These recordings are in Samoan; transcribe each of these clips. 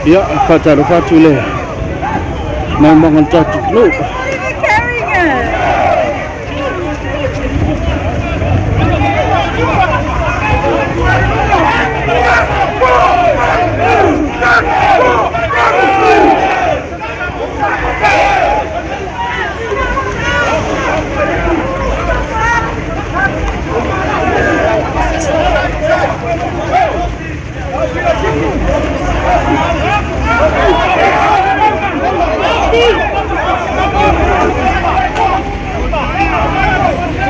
Ia, faatalofa atu i le maumaga o le tatou atunuu.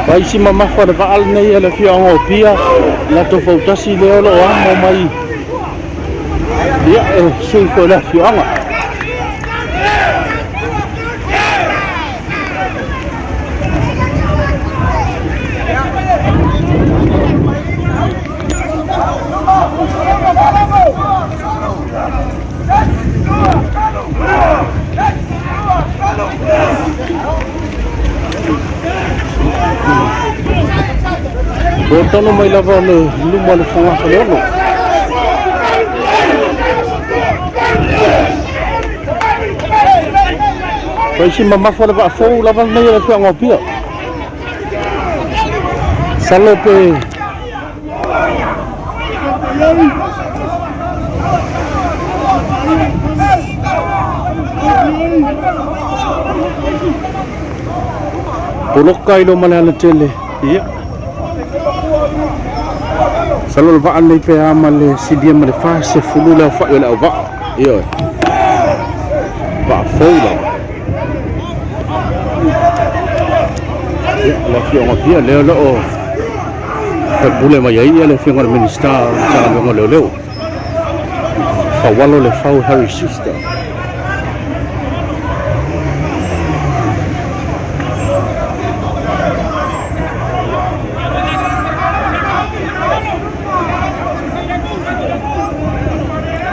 Fai si mamafa o le vaa lenei a le afioaga o Apia, latou fautasi lea o lo o amo mai ia e sui foi o le afioaga. Ua tonu mai lava le luma o le fogafaleolo. Fai si mamafa o le vaa fou lava lenei o le afioaga o Apia. Salo pe poloka i loma le alatele. Ia. Salo le vaa lenei pe a ma le silia ma le 40 le aofai o le auvaa. Ioe. Vaa fou lava. Ia, le afioaga o Apia lea o lo o faipule mai ai le afioga i le Minisita o le Matagaluega o Leoleo. Faualo le fau Harry Schuster.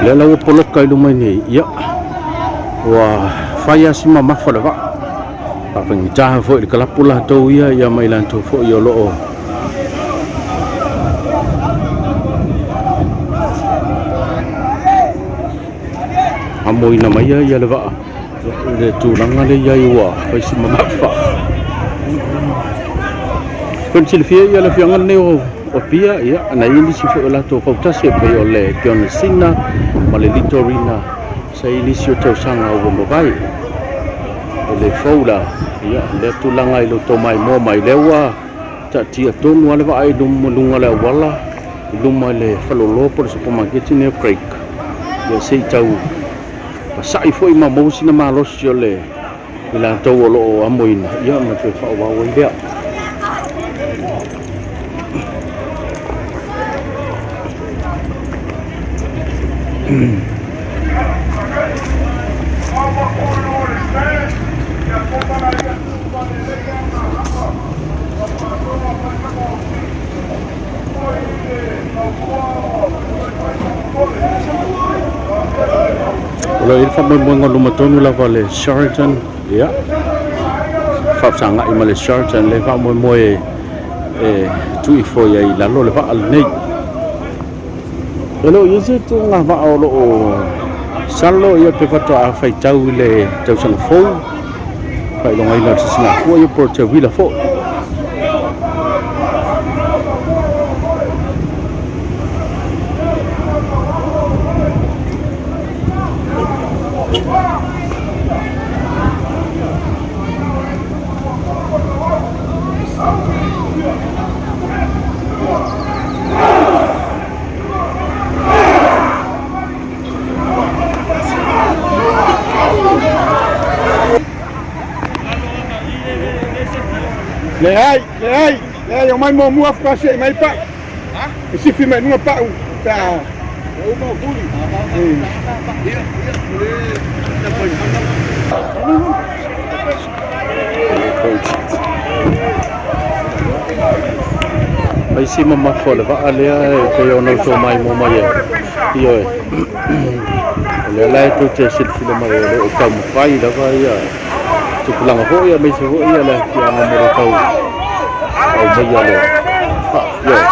Lea la ua poloka i luma i nei, ia, ua fai lava si mamafa o le vaa. Faafaigata foi i le kalapu latou ia, ia ma i latou foi o lo o amoina mai ia le vaa i le tulaga lea i ai ua fai si mamafa. Pei ona silafia ia le afioaga lenei o Apia, ia, na i ai nisi foi o latou fautasi e pei o le Tionasina ma le Litorina sa i ai nisi o tausaga ua mavae. E le fou la, ia, lea tulaga i lo outou maimoa mai, lea ua taatia tonu lava le vaa i luga o le auala, i luma i le faleoloa po o le supamaketi lenei o Craig, ia se i tau pasa'i foi ma maua sina malosi o le i latou o lo o amoina, ia ona toe faaauau ai lea. O lo o i ai le faamoemoega o luma tonu lava o le Sheraton, ia, faafesagai ma le Sheraton lea e faamoemoe e tuu ifo ai i lalo le vaa lenei. E le o i ai se ituaiga vaa o lo o salo ia pe faatoa faitau i le tausaga fou, faailogaina o le Sisigafua ia po o le Teuila foi. Leai, leai, leai, omai muamua faatoa sei mai pau. E sifi mai luga pau pe a. Fai si mamafa o le vaa lea e pei ona outou maimoa mai ai. Ioe. Lea la e tou te silasila mai o lo o taumafai lava ia tupulaga foi aemaise foi le afioaga mo le tau aumaia le paa. Ioe.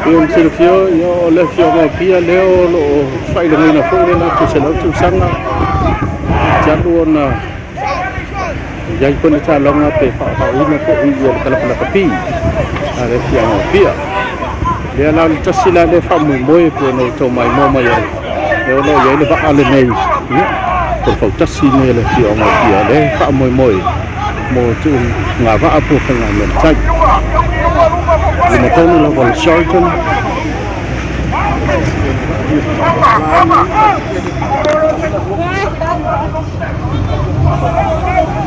Pei ona silafia ia, o le afioaga o Apia lea o lo o faailogaina foi le latou 100 tausaga talu ona i ai foi le taaloga pe faaogaina foi ia le kalapa lakapi a le afioaga o Apia. Lea la o le tasi la lea faamoemoe pei ona outou maimoa mai ai, lea o lo o i ai le vaa lenei, ia, po o le fautasi lenei a le afioaga o Apia lea e faamoemoe mo tuugavaa po o faigamea tai. Luma tonu lava o le Sheraton.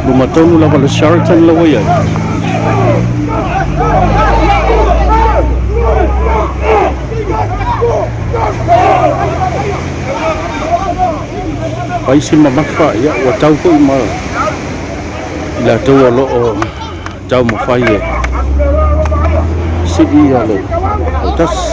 Luma tonu lava o le Sheraton la ua i ai. Fai si mamafa, ia, ua tau foi ma i latou o lo o taumafai e sii ia le fautasi.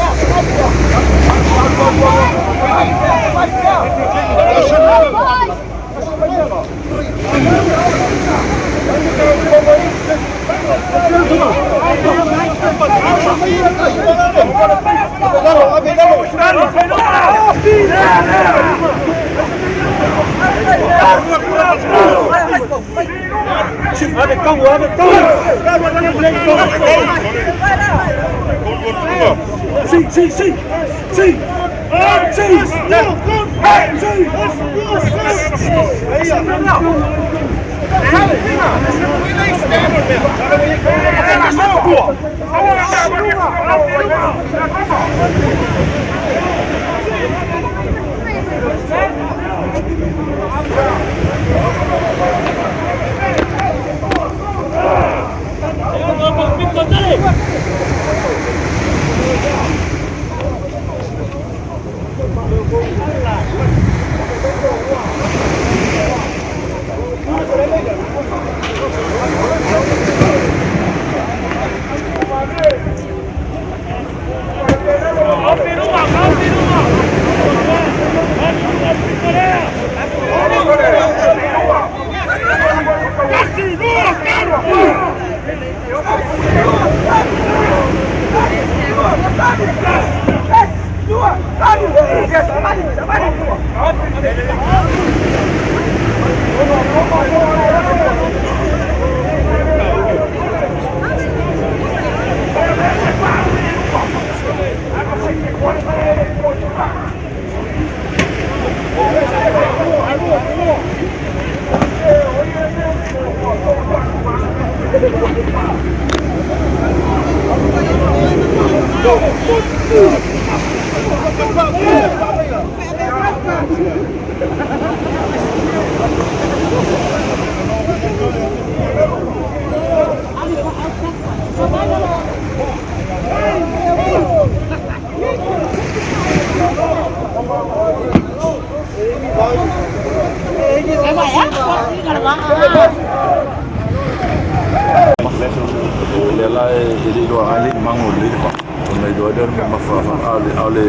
Lea la e le iloa ai le mago lelei le paa ona iloa. ai lea o le mamafa a o le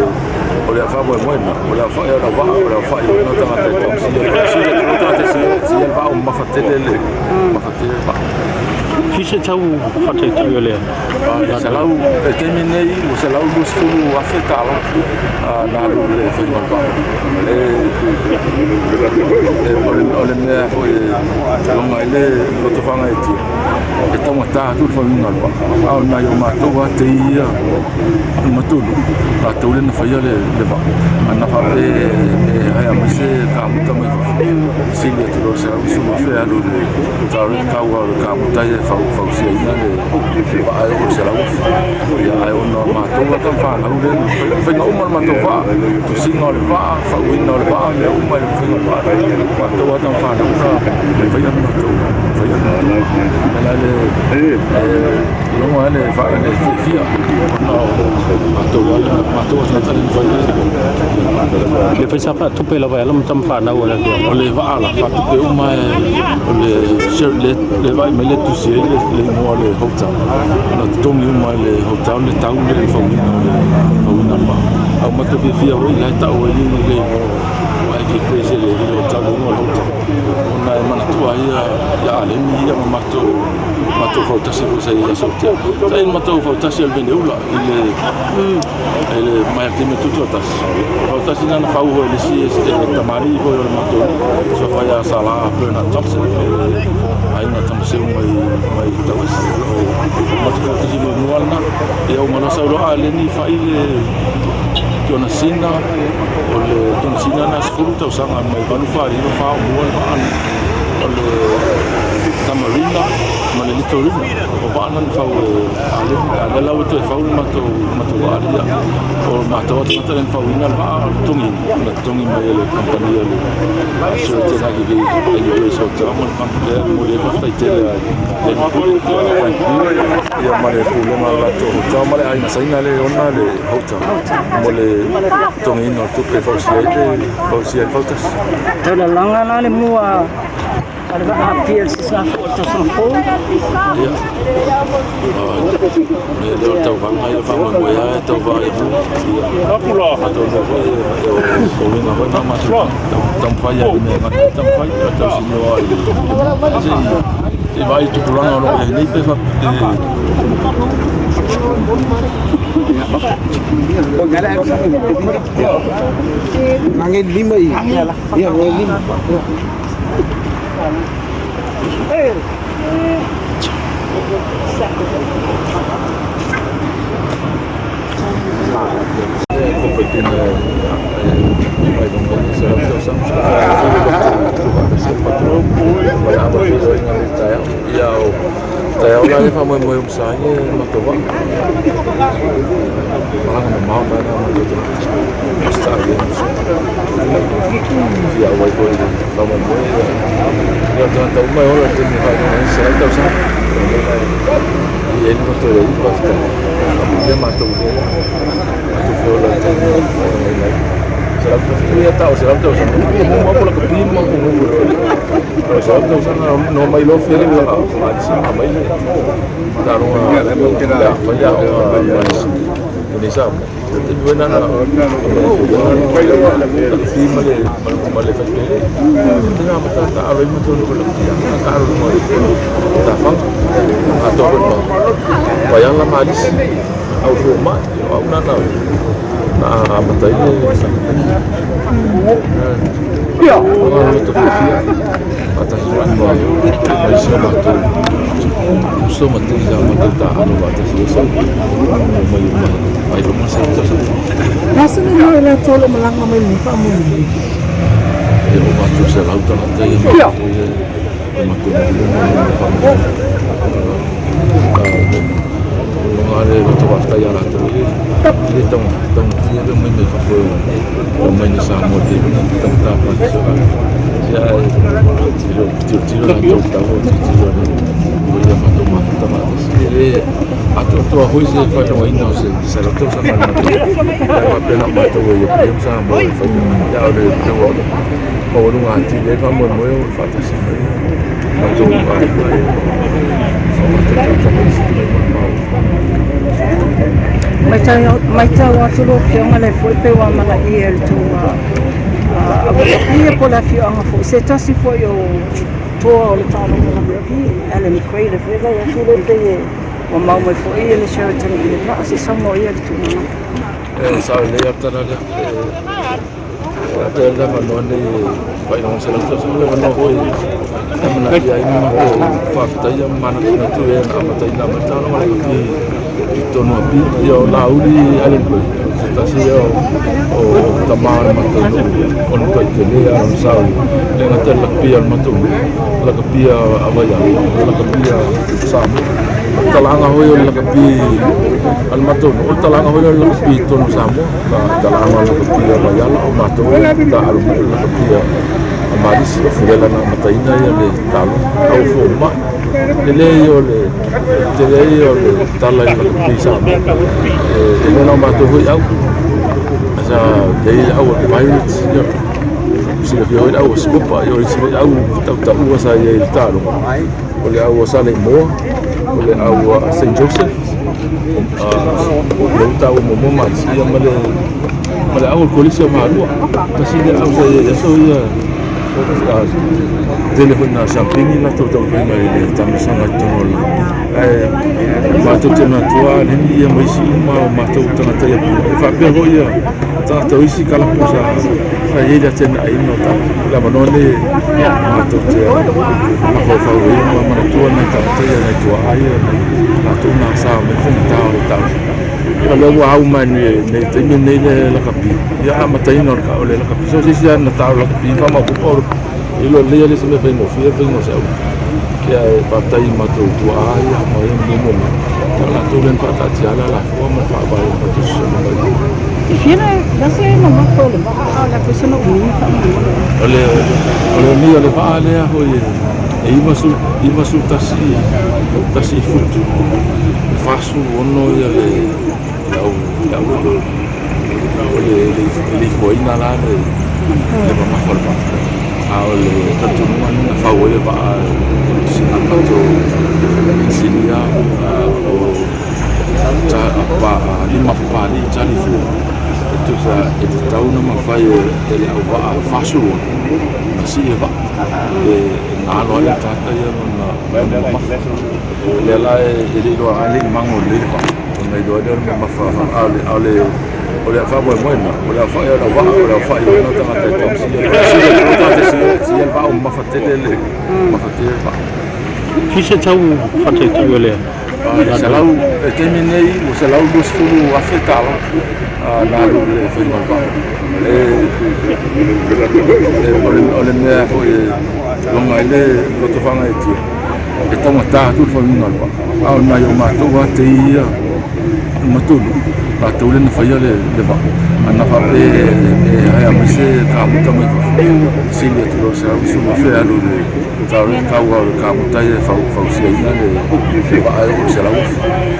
o le faamoemoe lena o le aofai o le auvaa o le aofai o lena tagata e tausia sili atu loa tagata e sili le vaa ua mamafa tele le mamafa tele le vaa. Fisa tau faataitai o le 100 le taimi lenei ua $120,000 na alu i le faiga o le vaa. O le mea foi e loga ai le lotofaga e tia e taugata atu le fauina o le vaa, a o nai o matou lava tei ia o le matou nuu latou lea na faia le vaa. Ana faapea e hire mai se kamuta mai fafo, e sili atu loa le $120,000 e alu i le tau o le kamuta ia e fausiaina le vaa e oo i le $100,000. Ia ae ona o matou lava tamafanau lea faiga uma le matou vaa, tosiga o le vaa, fauina o le vaa, mea uma i le faiga o le vaa, matou lava tamafanau na faia le matou faia le matou la le logo lava le fiafia ona o matou lava matou tagata lea na faia. Le fai sa faatupe lava e ala ma tamafanau o le afioaga. O le vaa la faatupe uma o le le le vaai mai le tusi ai le igoa o le hotel na totogi uma e le hotel le tau le fauina o le fauina o le vaa. Au matou fiafia foi la e tau ai le igoa e Grace le hotel le igoa o le hotel ona e manatua ai ia Aleni ia ma matou fautasi foi sa i aso tea sa i matou fautasi o le Veneula i le mai taimi tutu tasi fautasi na na fau foi le isi tamalii foi o le matou nuu so fai a Sala Bernard Thompson aiga Tamaseu mai mai Tauese o matou fautasi muamua lena. Ia uma loa sau loa Aleni fai le Tionasina o le Tionasina na 10 tausaga mai 8 4 5 4 o mua le vaa o le Tamarina ma le Litorina o vaa na fau e Aleni a lea la ua toe fau le matou vaa ia o matou tagata lea na fauina le vaa o le togiina na togi mai e le kamupani o le Sheraton Ivy Grace Hotel ma le kamupani lea mo le faafetai tele a le Pule ia ma le pulega o le latou hotel ma le aiga Saina le ona le hotel mo le togiina o le tupe e fausia ai le fautasi. Taulalaga la le mua a le vaa Apia i le sisafo o le tausaga fou. Ia me lea o tauvaga ia faamoemoe lava e tauvaga i mua ia matou nuu foi o uiga foi na matou taumafai lava i le mea e gata ai taumafai o tausinoa i se i vaai i tupulaga o lo o i ai nei pe Ngange lima i. Ia, ngange lima. Competino mai longa i se lau tausaga ia o taeao la le faamoemoe umasa ai le matou vaa malaga mamao mai na matou tagata sa fia auai foi i le faamoemoe ia tagata uma e ola i le taimi e faailoga ai 100 tausaga i ai le matou iai faafetai amuia matou lea matou feola i le taimi e faailogaina ai 100 tausaga ia tau 100 tausaga mo mo la kapi mo mo mo 100 tausaga no mai loa fele ua maalisi ma mai le taaloga le fai aoga maalisi i Samoa taimi foi nana lakapi ma le faipele tena amata taalo ai matou nuu lakapi taalo luga i tafaga atoa foi ma vaiala maalisi au fomai o au nana na amata ai le ona loto fiafia faatasi foi ma isi o matou uso ma tei sa matou taalo faatasi ai sau mai mai loma 100 tausaga. Nasana no e la tolo malanga mai ni fa mo ni. E o matou 100 tagata ia matou foi e matou luga le loto faafetai ia latou i le taugofie le omai mai fafo e omai nei Samoa i le taimi taugata ia ae tilotilo latou tau tilotilo o ia matou mafuta faatasi e le atoatoa foi se faailogaina o se 100 tausaga le matou ia faapena matou e ia ma Samoa e faia ia o le maualuga atili ai faamoemoe o le faatasi mai matou aiga o matou tagata mai mamao. Matau atu lau Afioga lea foi pei ua amanaia e le tou aualii po o le afioaga foi se tasi foi o toa o le taaloga lakapi Alan Quayle lea foi e vaai atu lea pei ua mau mai foi le Sheraton i le vaa se i saunoa ia i le tulaga lea. E sao lelei lava le tala lea. E faapea le avanoa lenei e faailoga 100 tausaga, o le avanoa foi e manaia ai ma matou faafetaia ma manatunatu e na amataina mai le taaloga lakapi i totonu o Apia. Ia o Laauli Allan Quayle, o se tasi ia o tama o le matou nuu o le matuai tele lava lona sao i le gata i le lakapi a le matou nuu, lakapi a Vaiala, lakapi a Samoa. O le talaga foi o le lakapi a le matou nuu, o le talaga foi lea o le lakapi i totonu o Samoa. O le talaga o le lakapi a Vaiala, o matou e taaalo mai o le lakapi a Malisi, o Fulela na amataina le taaloga. A ua fou mai, tele ia o le tele ia o le tala i le lakapi i Samoa. E le na o matou foi au, sa i ai le au a Pirates, ia, silafia foi le au a Scopa, ia o isi foi au tautaua sa i ai i le taaloga, o le au a Saleimoa, o le au a St. Joseph, lea ua taua muamua Malisi, ia ma le au o le Kolisi o Malua. Tasi lea au sa i ai i aso ia, tele foi ina siamupini latou taumafaiga i le taamilosaga i totonu o le lakapi. Ae matou te manatua a Aleni ia ma isi uma o matou tagata i Apia, e faapea foi ia tagata o isi kalapu sa i ai le atinaeina o tatou. O le avanoa lenei matou te mafaufau ai ma manatua nai tagata ia, nai tuaa ia, nai latou na sa mai le faigata o le taaloga. O lea ua au mai nei taimi nei le lakapi, ia amataina o le lakapi. So se isi lava na taalo lakapi faamaopoopo e iloa lelei lava le se mea faigofie le faiga o se auma. Ia e faafetai i matou tuaa ia ma e muamua mai, ia o latou lea na faataatia le alafua ma le faavae o le matou sosoga mai. Fia se mamafa o le vaa a o le a foi sona umi faamolemole? O le o le umi o le vaa lea foi e 91 futu, e 46 ia le au le au o le e le ifoaina la le mamafa o le vaa. A o le talitonuga na fau ai le vaa e matou inisinia o lima Papalii Charlie Fua, e tusa e tatau ona mafai e le auvaa 46 ona sii le vaa e na alo ai le tagata ia lona mamafa. Lea la e le iloa lava e le i mago lelei le vaa ona iloa ai lea o le mamafa, a o le o le faamoemoe lena, o le aofai o le auvaa, o le aofai o lena tagata e tausia tagata e sia le vaa, o mamafa tele le mamafa tele le vaa. Fisa tau faataitau lea. Selau, e taimi nei ua $120,000 na alu i le faiga o le vaa. O le mea foi e loga ai le loto faagaeetia, e taugata atu le fauina o le vaa. A o nai o matou lava tei ia o matou nuu, latou lea na faia le vaa. Ana faapea e hire mai se kamuta mai fafo, e sili atu loa le $120,000 e alu i le tau o le kamuta ia e fausiaina le vaa e oo i le $100,000.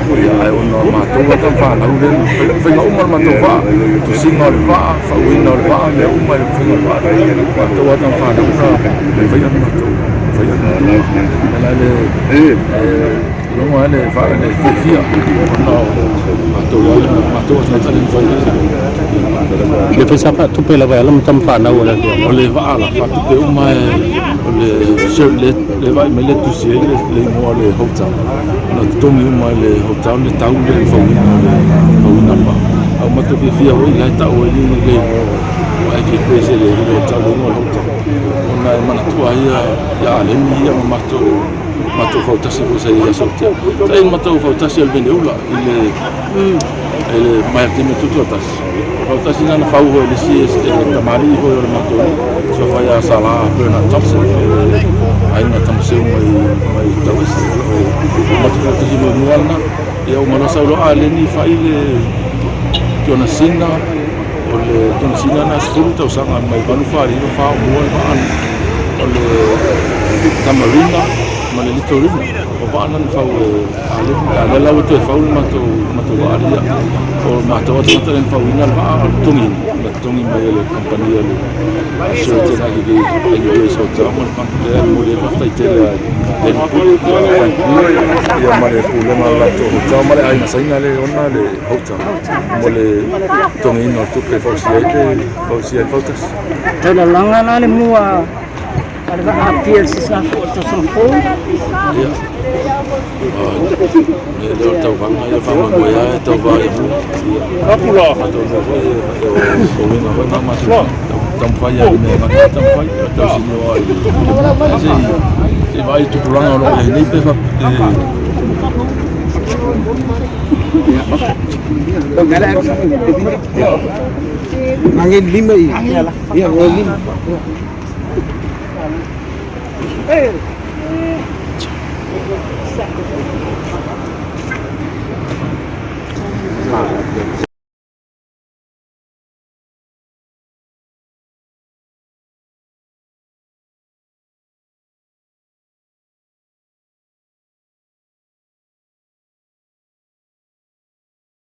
Ia, ae ona o matou lava tamafanau lea, faiga uma o le matou vaa, tosiga o le vaa, fauina o le vaa, mea uma i le faiga o le vaa, matou lava tamafanau na faia le matou faia le matou vaa. O le logo lava le fiafia ona o matou lava matou tagata lea na faia. Le fai sa faatupe lava e ala ma tamafanau o le O le vaa la faatupe uma e o le shirt le vaai mai le tusi ai le igoa o le hotel. Na totogi uma e le hotel le tau le fauina o le fauina o le vaa. A ua matou fiafia foi la e tau ai le igoa o Ike Grace e le hotel, le igoa o le hotel. Ona e manatua ai ia Aleni ia ma matou fautasi foi sa i ai aso tea. Sa i ai matou fautasi o le Veneula i le mai le taimi o tutoatasi. O fautasi na na fau foi e le isi tamalii foi o le matou nuu, suafa ia Sala Bernard Thompson, o le aiga Tamaseu mai Tauese. O matou fautasi muamua lena. Ia uma loa sau loa Aleni fai le Tionasina, o le Tionasina na 10 tausaga mai 8 4 9 4 mua le vaa o le Tamarina ma le Litorina. O vaa na na fau e Aleni. A lea la ua toe fau le matou vaa ia. O matou a tagata lea na fauina le vaa, o le totogiina. totogi mai e le kamupani a le Sheraton Ivy Grace Hotel ma le lea e momoli ai le faafetai tele a le Pule ia ma le pulega o le latou hotel ma le aiga Saina lea e ona le hotel mo le totogiina o le tupe e fausia ai le fausia ai le fautasi. Taulalaga la le mua a le vaa Apia i le sisigafua o le tausaga fou. Ia, le lea o le tauvaga ia faamoemoe lava e tauva i mua. Ia, atonu foi o uiga foi na matou taumafai lava i le mea e gata ai taumafai, o le tausinio lava i le se i vaai i le tupulaga o lo o i ai nei pe